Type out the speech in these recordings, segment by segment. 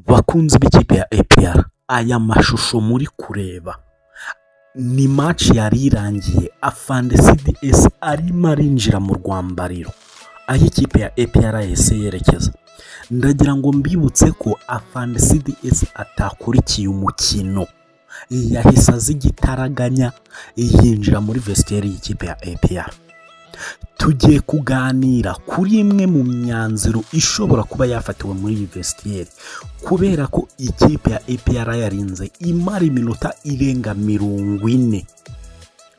Bakunzi b'ikipe ya APR, aya mashusho muri kureba ni match yari irangiye, afande CDS arimo arinjira mu rwambariro aho ikipe ya APR yahise yerekeza. Ndagira ngo mbibutse ko afande CDS atakurikiye umukino, yahise aza igitaraganya yinjira muri vestiaire y'ikipe ya APR. Tugiye kuganira kuri imwe mu myanzuro ishobora kuba yafatiwe muri iyi vestiaire, kubera ko ikipe ya APR yarinze imara iminota irenga 40,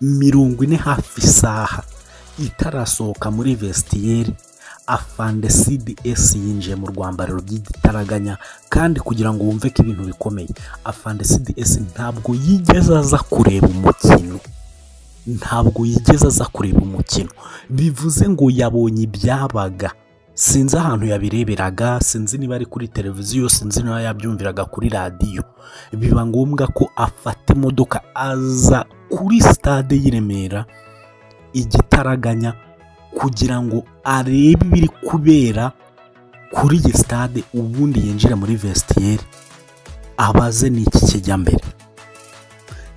40, hafi isaha itarasohoka muri vestiaire. Afande CDS yinjiye mu rwambariro by'igitaraganya, kandi kugira ngo wumve ko ibintu bikomeye, afande CDS ntabwo yigeze aza kureba umukino, ntabwo yigeze aza kureba umukino. Bivuze ngo yabonye ibyabaga, sinzi ahantu yabireberaga, sinzi niba ari kuri televiziyo, sinzi niba yabyumviraga kuri radiyo. Biba ngombwa ko afata imodoka aza kuri stade y'i Remera igitaraganya kugira ngo arebe ibiri kubera kuri iyi stade, ubundi yinjire muri vestiaire abaze n'iki kijya mbere.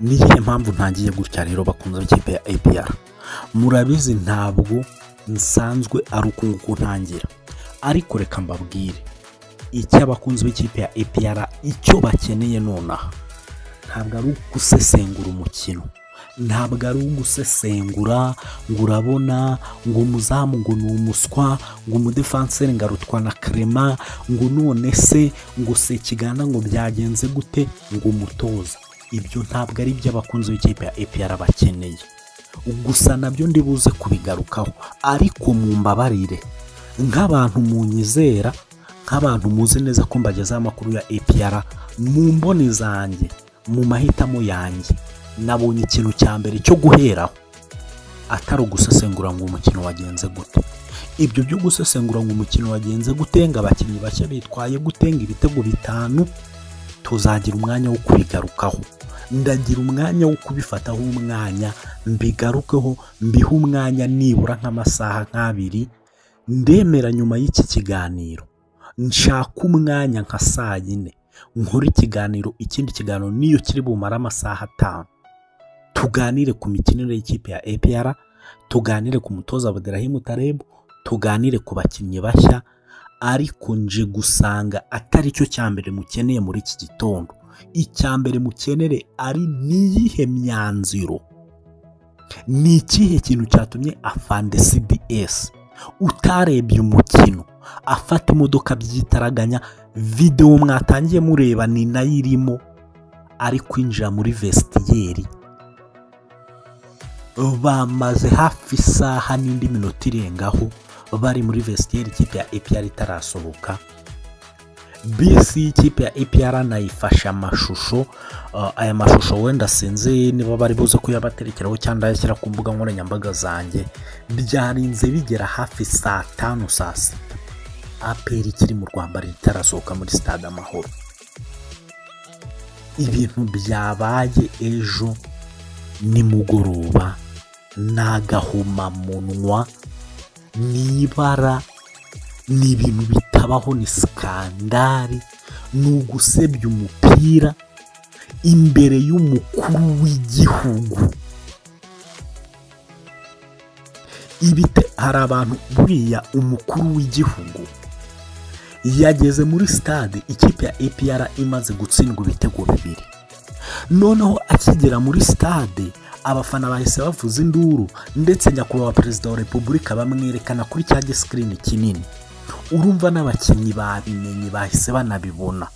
Niyihe mpamvu ntangiye gutya rero, bakunze ikipe ya APR? Murabizi ntabwo nsanzwe ari uku nguku ntangira, ariko reka mbabwire icyo abakunzi b'ikipe ya APR icyo bakeneye nonaha. Ntabwo ari ugusesengura umukino, ntabwo ari ugusesengura ngo urabona ngo umuzamu ngo ni umuswa, ngo umudefanseri ngo arutwa na Clement, ngo none se ngo Sekiganda ngo byagenze gute, ngo umutoza. Ibyo ntabwo ari ibyo abakunzi b'ikipe ya APR bakeneye. Gusa nabyo ndi buze kubigarukaho, ariko mumbabarire nk'abantu munyizera, nk'abantu muzi neza ko mbagezaho amakuru ya APR, mu mboni zanjye, mu mahitamo yanjye, nabonye ikintu cya mbere cyo guheraho atari ugusesengura ngo umukino wagenze gute. Ibyo byo gusesengura ngo umukino wagenze gute, ngo abakinnyi bashya bitwaye gute, ngo ibitego 5, tuzagira umwanya wo kubigarukaho. Ndagira umwanya wo kubifataho umwanya mbigarukeho, mbihe umwanya nibura nk'amasaha nk'abiri. Ndemera nyuma y'iki kiganiro nshaka umwanya nka saa 4 nkore ikiganiro, ikindi kiganiro niyo kiri bumare amasaha 5, tuganire ku mikinire y'ikipe ya APR, tuganire ku mutoza Abderrahim Taleb, tuganire ku bakinnyi bashya. Ariko nje gusanga atari cyo cya mbere mukeneye muri iki gitondo. Icya mbere mukenere ari niyihe myanzuro, ni ikihe kintu cyatumye afande CDS utarebye umukino afata imodoka by'itaraganya? Videwo mwatangiye mureba ni nayo irimo, ari kwinjira muri vestiaire. Bamaze hafi isaha n'indi minota irengaho bari muri vestiaire, ikipe ya APR itarasohoka. Bisi y'ikipe ya APR nayifashe amashusho. Aya mashusho wenda sinzi niba bari buze kuyabaterekeraho cyangwa ndayashyira ku mbuga nkoranyambaga zanjye. Byarinze bigera hafi saa 5, saa 6, APR ikiri mu rwambariro itarasohoka muri Stade Amahoro. Ibintu byabaye ejo nimugoroba ni agahomamunwa, ni ibara, ni ibintu bitabaho, ni scandale, ni ugusebya umupira imbere y'umukuru w'igihugu. Ibite hari abantu buriya, umukuru w'igihugu yageze muri stade ikipe ya APR imaze gutsindwa ibitego 2. Noneho akigera muri stade abafana bahise bavuza induru, ndetse nyakubahwa Perezida wa Repubulika bamwerekana kuri cya gisikirini kinini. Urumva n'abakinnyi babimenye, bahise banabibona.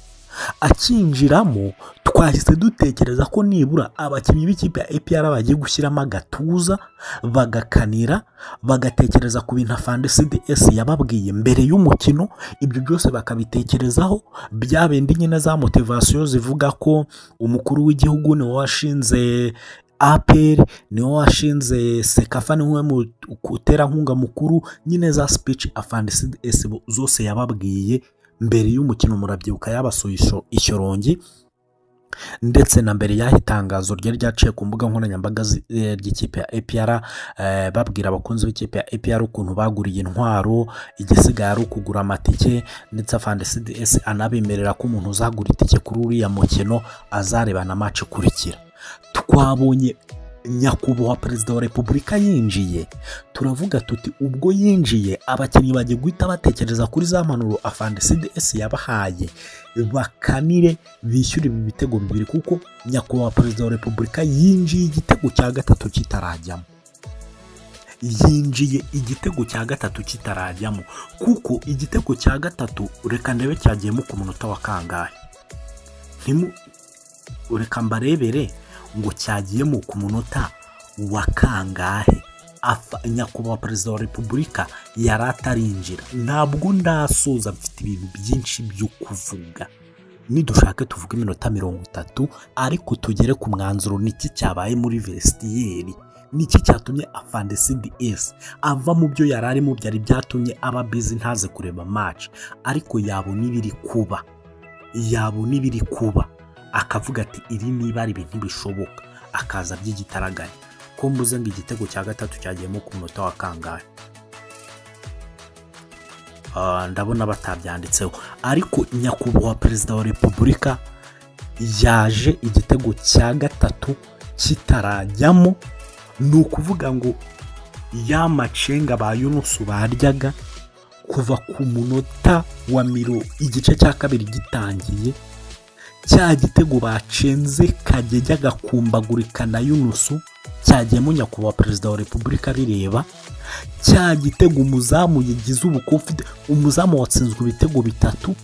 Akinjiramo twahise dutekereza ko nibura abakinnyi b'ikipe ya APR bagiye gushyiramo agatuza bagakanira, bagatekereza ku bintu afande CDS yababwiye mbere y'umukino. Ibyo byose bakabitekerezaho, bya bindi nyine za motivation zivuga ko umukuru w'igihugu niwe washinze APR, niwe washinze CECAFA, niwe muterankunga mukuru, nyine za speech afande CDS zose yababwiye mbere y'umukino. Murabyibuka yabasuye i Shyorongi. Ndetse na mbere y'aho itangazo ryari ryaciye ku mbuga nkoranyambaga ry'ikipe ya APR, babwira abakunzi b'ikipe ya APR ukuntu baguriye intwaro, igisigaye ari ukugura amatike. Ndetse afande CDS anabemerera ko umuntu uzagura itike kuri uriya mukino azareba na match ikurikira. Twabonye Nyakubahwa Perezida wa Repubulika yinjiye, turavuga tuti ubwo yinjiye, abakinnyi bagiye guhita batekereza kuri za mpanuro afande CDS yabahaye, bakanire bishyure ibi bitego bibiri, kuko Nyakubahwa Perezida wa Repubulika yinjiye igitego cya gatatu kitarajyamo. Yinjiye igitego cya gatatu kitarajyamo, kuko igitego cya gatatu, reka ndebe cyagiyemo ku munota wa kangahe. Reka mbarebere ngo cyagiyemo ku munota wa kangahe. Nyakubahwa Perezida wa Repubulika yari atarinjira. Ntabwo ndasoza, mfite ibintu byinshi byo kuvuga. Nidushake tuvuge iminota 30, ariko tugere ku mwanzuro. Niki cyabaye muri vestiaire? Niki cyatumye afande CDS ava mu byo yari arimo, byari byatumye aba busy, ntaze kureba match, ariko yabona ibiri kuba akavuga ati iri niba ari ibintu bishoboka, akaza by'igitaraganya? Ko mbuze ngo igitego cya gatatu cyagiyemo ku munota wa kangahe? Ndabona batabyanditseho, ariko Nyakubahwa Perezida wa Repubulika yaje igitego cya gatatu kitarajyamo. Ni ukuvuga ngo ya macenga ba Yunusu baryaga kuva ku munota wa igice cya kabiri gitangiye, cya gitego bacenze Kagege agakumbagurika na Yunusu cyagiyemo Nyakubahwa Perezida wa Repubulika bireba, cya gitego umuzamu yagize ubuconfidence, umuzamu watsinzwe ibitego bitatu,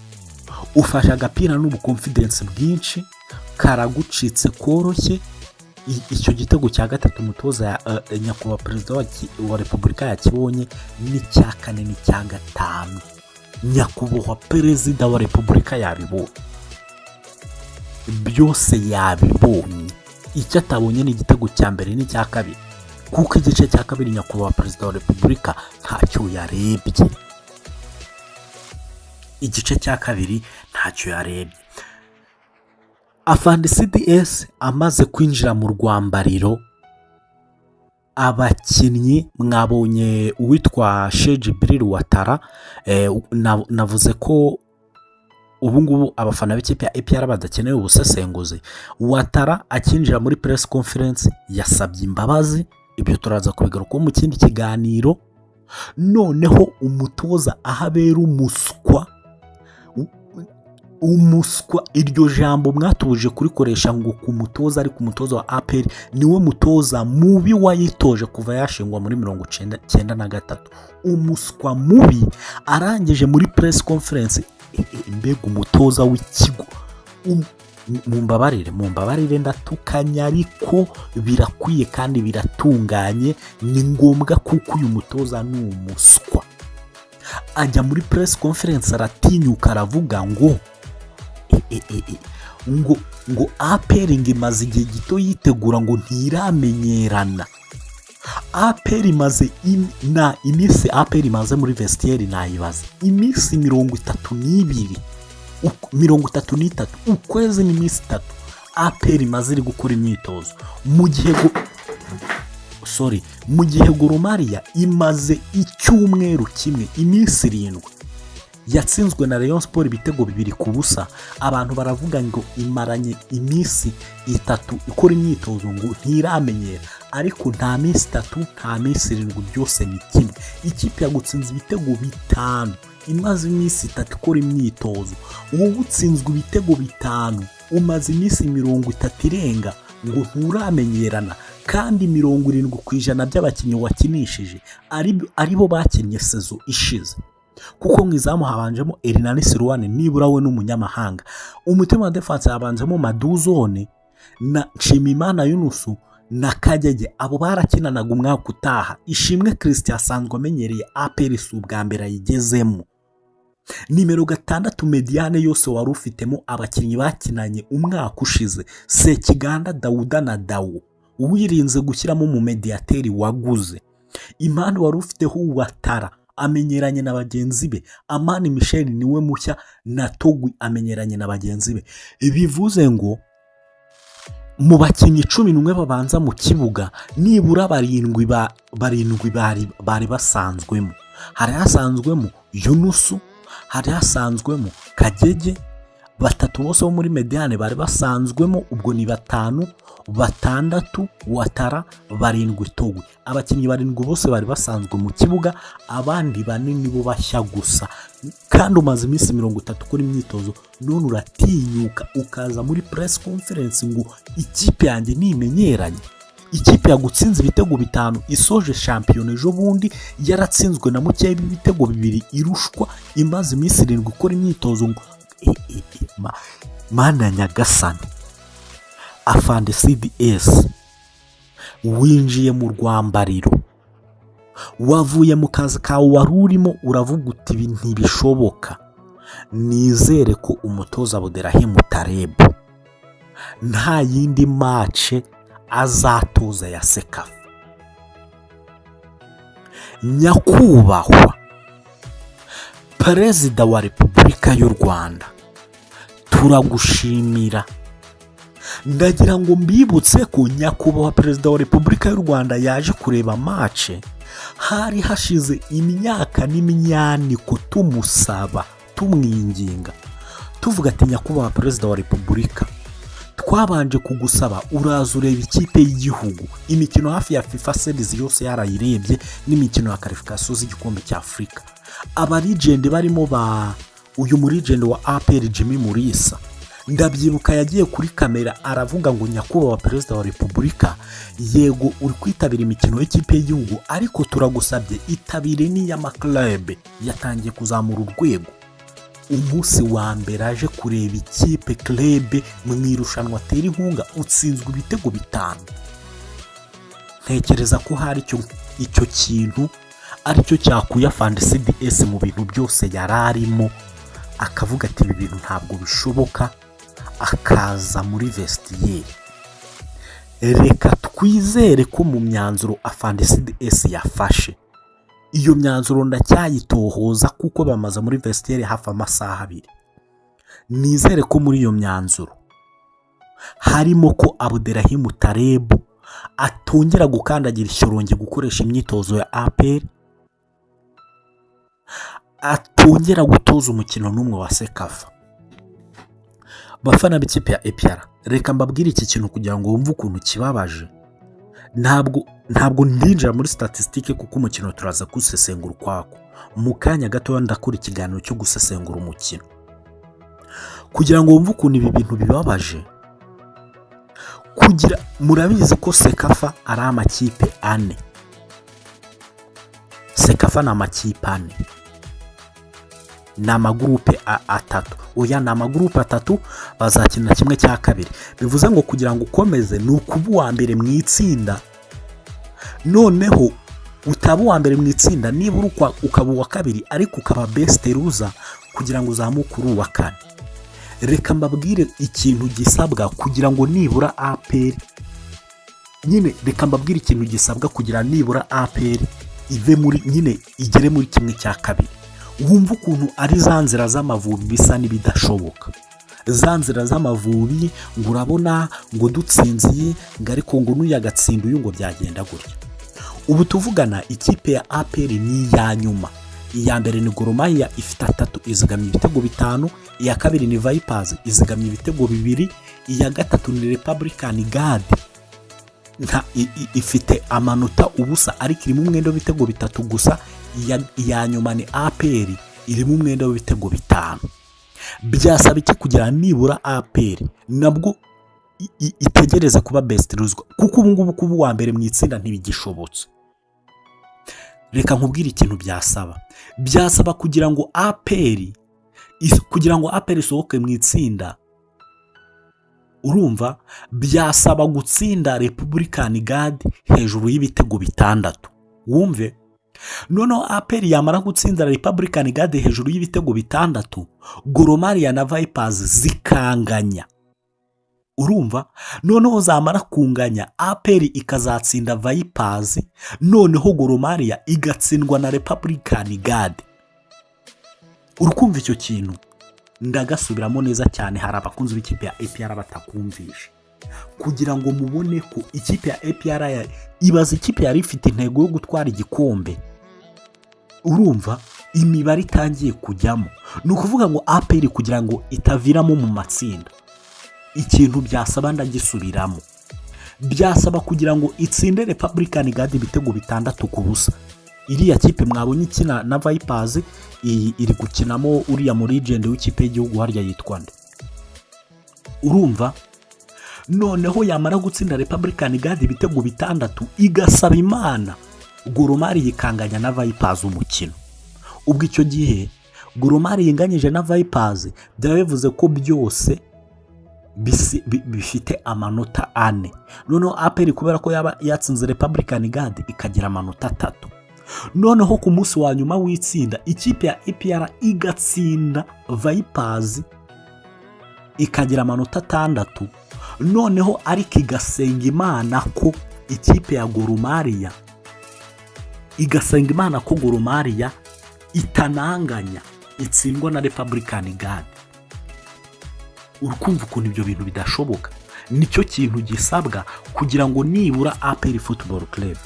ufashe agapira n'ubuconfidence bwinshi, karagucitse koroshye. Icyo gitego cya gatatu umutoza, Nyakubahwa Perezida wa Repubulika yakibonye, n'icya kane n'icya gatanu Nyakubahwa Perezida wa Repubulika yabibonye byose, yabibonye. Icyo atabonye ni igitego cya mbere n'icya kabiri, kuko igice cya kabiri Nyakubahwa Perezida wa Repubulika ntacyo yarebye. Igice cya kabiri ntacyo yarebye. Afande CDS amaze kwinjira mu rwambariro, abakinnyi mwabonye uwitwa Cheick Djibril Ouattara. Navuze ko ubu ngubu abafana b'ikipe ya APR badakeneye ubusesenguzi. Ouattara akinjira muri press conference yasabye imbabazi, ibyo turaza kubigarukaho mu kindi kiganiro. Noneho umutoza aho abera umuswa, umuswa, iryo jambo mwatuje kurikoresha ngo ku mutoza, ariko umutoza wa APR niwe mutoza mubi wayitoje kuva yashingwa muri 93. Umuswa mubi arangije muri press conference, mbega umutoza w'ikigo! Mumbabarire, mumbabarire, ndatukanye, ariko birakwiye kandi biratunganye, ni ngombwa, kuko uyu mutoza ni umuswa. Ajya muri press conference aratinyuka aravuga ngo ngo APR ngo imaze igihe gito yitegura, ngo ntiramenyerana. APR imaze na iminsi, APR imaze muri vestiaire nayibaza, iminsi 32, 33, ukwezi n'iminsi 3 APR imaze iri gukora imyitozo, mu gihe sorry, mu gihe Gor Mahia imaze icyumweru kimwe, iminsi 7. Yatsinzwe na Rayon Sport ibitego 2-0. Abantu baravuga ngo imaranye iminsi 3 ikora imyitozo, ngo ntiramenyera. Ariko nta minsi 3, nta minsi 7, byose ni kimwe. Ikipe yagutsinze ibitego 5 imaze iminsi 3 ikora imyitozo, wowe utsinzwe ibitego 5 umaze iminsi 30 irenga, ngo nturamenyerana, kandi 70% by'abakinnyi wakinishije ari bo bakinnye saison ishize, kuko mu izamu habanjemo Hernani Siruane, nibura we n'umunyamahanga. Umutima wa défense habanjemo Maduzone na Nshimimana Yunusu na Kagege, abo barakinanaga umwaka utaha. Ishimwe Christian asanzwe amenyereye APR, si ubwa mbere ayigezemo. Nimero 6 médiane yose wari ufitemo abakinnyi bakinanye umwaka ushize, Sekiganda Dawuda na Dawo, wirinze gushyiramo umumediyateri waguze. Impande wari ufiteho Ouattara amenyeranye na bagenzi be, Amani Michel niwe mushya, na Togwi amenyeranye na bagenzi be. Bivuze ngo Mu bakinnyi 11 babanza mu kibuga, nibura barindwi barindwi bari basanzwemo. Hari hasanzwemo Yunusu, hari hasanzwemo Kagege, batatu bose bo muri médiane bari basanzwemo, ubwo ni batanu, batandatu Watara, barindwi Togwe. Abakinnyi barindwi bose bari basanzwe mu kibuga, abandi bane nibo bashya gusa. Kandi umaze iminsi 30 ukora imyitozo, none uratinyuka ukaza muri press conference ngo ikipe yanjye nimenyeranye? Ikipe yagutsinze ibitego 5 isoje shampiyona ejo bundi yaratsinzwe na mukeba ibitego 2, irushwa, imaze iminsi 7 ikora imyitozo, ngo Mana nyagasani! Afande CDS, winjiye mu rwambariro, wavuye mu kazi kawe wari urimo, uravuga uti ibi ntibishoboka. Nizere ko umutoza Abderrahim Taleb nta yindi match azatoza ya CECAFA. Nyakubahwa Perezida wa Repubulika y'u Rwanda, turagushimira. Ndagira ngo mbibutse ko Nyakubahwa Perezida wa Repubulika y'u Rwanda yaje kureba match hari hashize imyaka n'imyaniko tumusaba, tumwinginga, tuvuga ati: "Nyakubahwa Perezida wa Repubulika, twabanje kugusaba, uraza ureba ikipe y'igihugu." Imikino hafi ya FIFA Series yose yarayirebye, n'imikino ya qualification z'igikombe cya Afurika. Aba legend barimo ba uyu mu legend wa APR Jimmy Mulisa, ndabyibuka yagiye kuri kamera aravuga ngo: "Nyakubahwa Perezida wa Repubulika, yego uri kwitabira imikino y'ikipe y'igihugu, ariko turagusabye itabire n'iy'ama club yatangiye kuzamura urwego." Umunsi wa mbere aje kureba ikipe club mu irushanwa atera inkunga, utsinzwe ibitego 5. Ntekereza ko hari icyo kintu aricyo cyakuye afande CDS mu bintu byose yari arimo, akavuga ati: "Ibi bintu ntabwo bishoboka," akaza muri vestiaire. Reka twizere ko mu myanzuro afande CDS yafashe, iyo myanzuro ndacyayitohoza kuko bamaze muri vestiaire hafi amasaha 2, nizere ko muri iyo myanzuro harimo ko Abderrahim Taleb atongera gukandagira ishyorongi gukoresha imyitozo ya APR, atongera gutoza umukino n'umwe wa CECAFA. Bafana b'ikipe ya APR, reka mbabwire iki kintu kugira ngo wumve ukuntu kibabaje. Ntabwo ndinjira muri statistique kuko umukino turaza kuwusesengura ukwako mu kanya gatoya. Ndakora ikiganiro cyo gusesengura umukino kugira ngo wumve ukuntu ibi bintu bibabaje. Kugira murabizi ko CECAFA ari amakipe ane. CECAFA ni amakipe ane, ni ama groupe atatu, oya, ni ama groupe atatu, bazakina kimwe cya kabiri. Bivuze ngo kugira ngo ukomeze ni ukuba uwa mbere mu itsinda, noneho utaba uwa mbere mu itsinda, nibura ukaba uwa kabiri ariko ukaba best loser kugira ngo uzamuke uri uwa kane. Reka mbabwire ikintu gisabwa kugira ngo nibura APR nyine, reka mbabwire ikintu gisabwa kugira nibura APR ive muri nyine igere muri kimwe cya kabiri. Wumva ukuntu ari za nzira z'Amavubi bisa n'ibidashoboka, za nzira z'Amavubi, ngo urabona ngo dutsinziye, ngo ariko ngo n'uyu agatsinda uyu, ngo byagenda gutya. Ubu tuvugana ikipe ya APR ni iya nyuma. Iya mbere ni Gor Mahia, ifite atatu, izigamye ibitego 5. Iya kabiri ni Vipers, izigamye ibitego 2. Iya gatatu ni Republican Guard, nta ifite amanota 0, ariko irimo umwenda w'ibitego 3 gusa. Iya nyuma ni APR, irimo umwenda w'ibitego 5. Byasaba iki kugira nibura APR nabwo itegereze kuba best loser? Kuko ubu ngubu kuba uwa mbere mu itsinda ntibigishobotse. Reka nkubwire ikintu byasaba. Byasaba kugira ngo APR isohoke mu itsinda, urumva, byasaba gutsinda Republican Guard hejuru y'ibitego 6. Wumve noneho, APR yamara gutsinda Republican Guard hejuru y'ibitego 6, Gor Mahia na Vipers zikanganya, urumva, noneho zamara kunganya, APR ikazatsinda Vipers, noneho Gor Mahia igatsindwa na Republican Guard. Uri kumva icyo kintu? Ndagasubiramo neza cyane, hari abakunzi b'ikipe ya APR batakumvisha. Kugira ngo mubone ko ikipe ya APR, ibaza ikipe yari ifite intego yo gutwara igikombe, urumva imibare itangiye kujyamo. Ni ukuvuga ngo APR kugira ngo itaviramo mu matsinda, ikintu byasaba, ndagisubiramo, byasaba kugira ngo itsinde Republican Guard ibitego 6-0. Iriya kipe mwabonye ikina na Vipers, iyi iri gukinamo uriya muri legend w'ikipe y'igihugu, harya yitwa nde? Urumva noneho yamara gutsinda Republican Guard ibitego 6, igasaba Imana Gor Mahia yikanganya na Vipers umukino. Ubwo icyo gihe Gor Mahia yinganyije na Vipers, byaba bivuze ko byose bifite amanota 4. Noneho APR, kubera ko yaba yatsinze Republican Guard, ikagira amanota 3. Noneho ku munsi wa nyuma w'itsinda, ikipe ya APR igatsinda Vipers, ikagira amanota 6. Noneho ariko igasenga Imana ko ikipe ya Gor Mahia, igasenga Imana ko Gor Mahia itananganya, itsindwa na Republican Guard. Urukumva ukuntu ibyo bintu bidashoboka? Nicyo kintu gisabwa kugira ngo nibura APR Football Club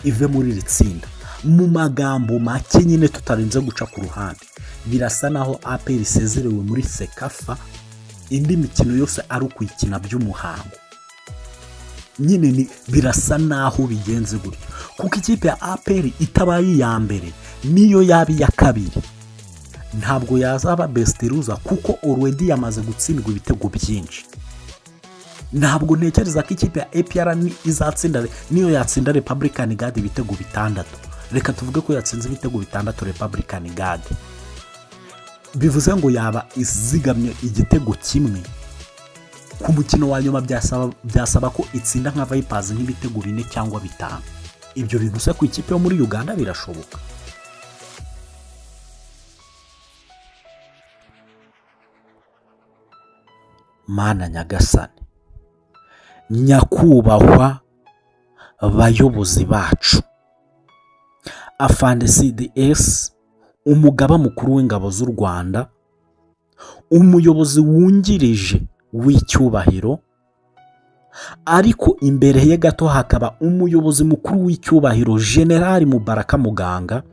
ive muri iri tsinda. Mu magambo make nyine, tutarinze guca ku ruhande, birasa naho APR isezerewe muri CECAFA, indi mikino yose ari ukuyikina by'umuhango nyine. Ni birasa naho bigenze gutyo, kuko ikipe ya APR itabaye iya mbere, niyo yaba iya kabiri, ntabwo yazaba best loser, kuko already yamaze gutsindwa ibitego byinshi. Ntabwo ntekereza ko ikipe ya APR izatsinda, niyo yatsinda Republican Guard ibitego 6, reka tuvuge ko yatsinze ibitego 6 Republican Guard, bivuze ngo yaba izigamye igitego kimwe. Ku mukino wa nyuma byasaba ko itsinda nka Vipers nk'ibitego 4 cyangwa 5. Ibyo bintu se ku ikipe yo muri Uganda birashoboka? Mana nyagasani, nyakubahwa bayobozi bacu, afande CDS, umugaba mukuru w'ingabo z'u Rwanda, umuyobozi wungirije w'icyubahiro, ariko imbere ye gato hakaba umuyobozi mukuru w'icyubahiro Generali Mubaraka Muganga,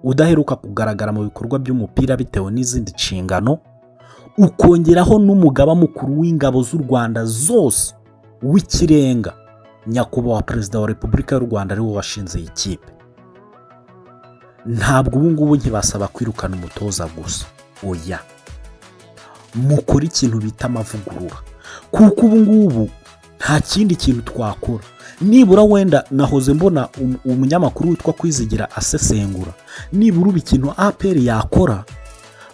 udaheruka kugaragara mu bikorwa by'umupira bitewe n'izindi nshingano, ukongeraho n'umugaba mukuru w'ingabo z'u Rwanda zose w'ikirenga, nyakubahwa Perezida wa Repubulika y'u Rwanda, ariwe washinze iyi kipe. Ntabwo ubu ngubu ntibasaba kwirukana umutoza gusa, oya, mukora ikintu bita amavugurura, kuko ubu ngubu nta kindi kintu twakora. Nibura wenda nahoze mbona umunyamakuru witwa Kwizigira asesengura, nibura ubu ikintu APR yakora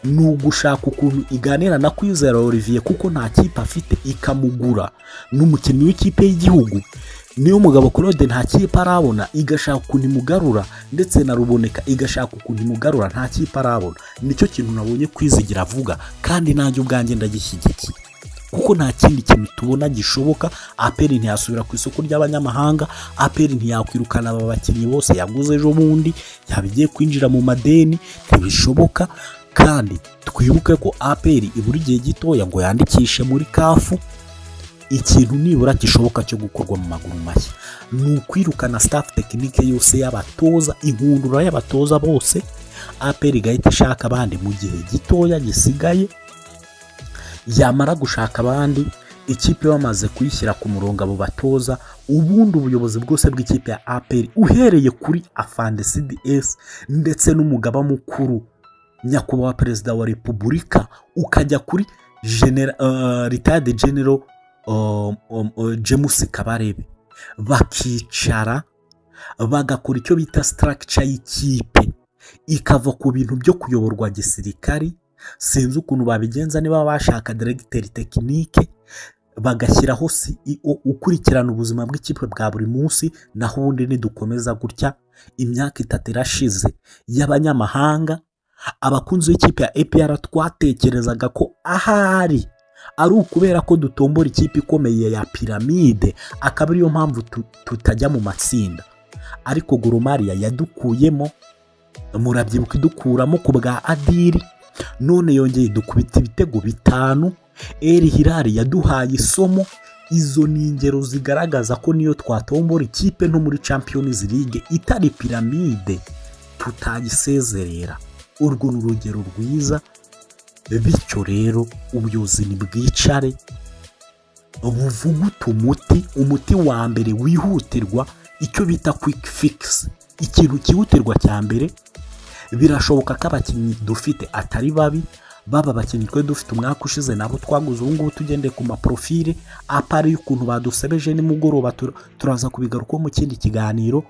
ni ugushaka ukuntu iganira na Kwizera Olivier, kuko nta kipe afite, ikamugura, ni umukinnyi w'ikipe y'igihugu. Niyo mugabo Claude nta kipe arabona, igashaka ukuntu imugarura, ndetse na Ruboneka igashaka ukuntu imugarura, nta kipe arabona. Nicyo kintu nabonye Kwizigira avuga, kandi nanjye ubwanjye ndagishyigikiye, kuko nta kindi kintu tubona gishoboka. APR ntiyasubira ku isoko ry'abanyamahanga, APR ntiyakwirukana aba bakinnyi bose yaguze ejo bundi, yaba igiye kwinjira mu madeni, ntibishoboka. Kandi twibuke ko APR ibura igihe gitoya ngo yandikishe muri CAF. Ikintu nibura gishoboka cyo gukorwa mu maguru mashya ni ukwirukana staff technique yose y'abatoza, inkundura y'abatoza bose, APR igahita ishaka abandi mu gihe gitoya gisigaye. Yamara gushaka abandi, ikipe bamaze kuyishyira ku murongo abo batoza, ubundi ubuyobozi bwose bw'ikipe ya APR, uhereye kuri afande CDS ndetse n'umugaba mukuru nyakubahwa Perezida wa Repubulika, ukajya kuri retired General James Kabarebe, bakicara bagakora icyo bita structure y'ikipe, ikava ku bintu byo kuyoborwa gisirikari. Sinzi ukuntu babigenza, niba bashaka directeur technique, bagashyiraho CEO ukurikirana ubuzima bw'ikipe bwa buri munsi. Naho ubundi nidukomeza gutya, imyaka 3 irashize y'abanyamahanga. Abakunzi b'ikipe ya APR twatekerezaga ko ahari ari ukubera ko dutombora ikipe ikomeye ya Piramide, akaba ariyo mpamvu tutajya mu matsinda, ariko Gor Mahia yadukuyemo, murabyibuka, idukuramo ku bwa Adiri, none yongeye dukubita ibitego 5. Al Hilal yaduhaye isomo. Izo ni ingero zigaragaza ko niyo twatombora ikipe nto muri Champions League itari Pyramids, tutayisezerera. Urwo ni urugero rwiza. Bityo rero ubuyobozi bwicare buvugute umuti. Umuti wa mbere wihutirwa, icyo bita quick fix, ikintu cyihutirwa cya mbere, birashoboka ko abakinnyi dufite atari babi, baba abakinnyi twari dufite umwaka ushize nabo twaguze ubu ngubu, tugendeye ku ma profile, à part y'ukuntu badusebeje nimugoroba, turaza kubigarukaho mu kindi kiganiro.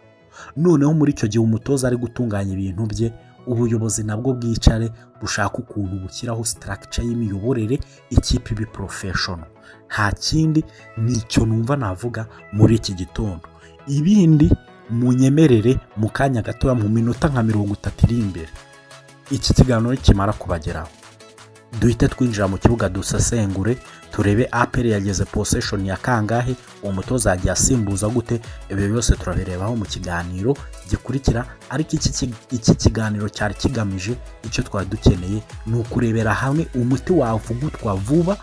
Noneho muri icyo gihe umutoza ari gutunganya ibintu bye, ubuyobozi nabwo bwicare bushaka ukuntu bushyiraho structure y'imiyoborere, ikipe ibe professional. Nta kindi, nicyo numva navuga muri iki gitondo. Ibindi munyemerere mu kanya gatoya, mu minota nka 30 iri imbere, iki kiganiro nikimara kubageraho, duhite twinjira mu kibuga, dusesengure, turebe APR yageze possession ya kangahe, uwo mutoza yagiye asimbuza gute. Ibyo byose turabirebaho mu kiganiro gikurikira. Ariko iki kiganiro cyari kigamije icyo twari dukeneye, ni ukurebera hamwe umuti wavugutwa vuba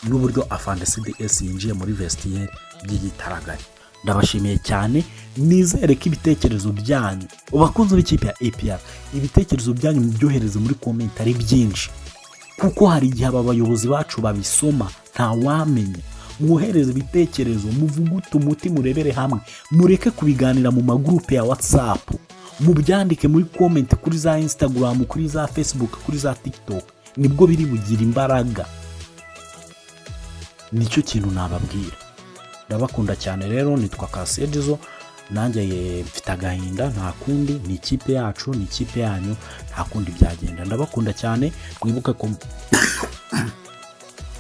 n'uburyo afande CDS yinjiye muri vestiaire by'igitaraganya. Ndabashimiye cyane. Nizere ko ibitekerezo byanyu, bakunzi b'ikipe ya APR, ibitekerezo byanyu mubyohereze muri comment ari byinshi, kuko hari igihe aba bayobozi bacu babisoma, ntawamenya. Mwohereze ibitekerezo, muvugute umuti, murebere hamwe. Mureke kubiganira mu ma groupe ya WhatsApp, mubyandike muri comment kuri za Instagram, kuri za Facebook, kuri za TikTok, nibwo biri bugire imbaraga. Nicyo kintu nababwira. Ndabakunda cyane rero. Nitwa Kasejizo. Nanjye mfite agahinda, nta kundi, ni ikipe yacu, ni ikipe yanyu, nta kundi byagenda. Ndabakunda cyane. Mwibuke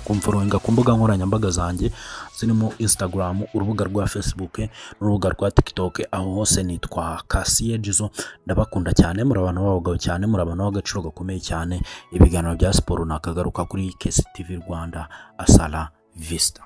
kumfollowinga ku mbuga nkoranyambaga zanjye zirimo Instagram, urubuga rwa Facebook n'urubuga rwa TikTok. Aho hose nitwa Kasiye Jizo. Ndabakunda cyane, muri abantu b'abagabo cyane, muri abantu b'agaciro gakomeye cyane. Ibiganiro bya siporo nakagaruka kuri KCTV Rwanda. Hasta la vista.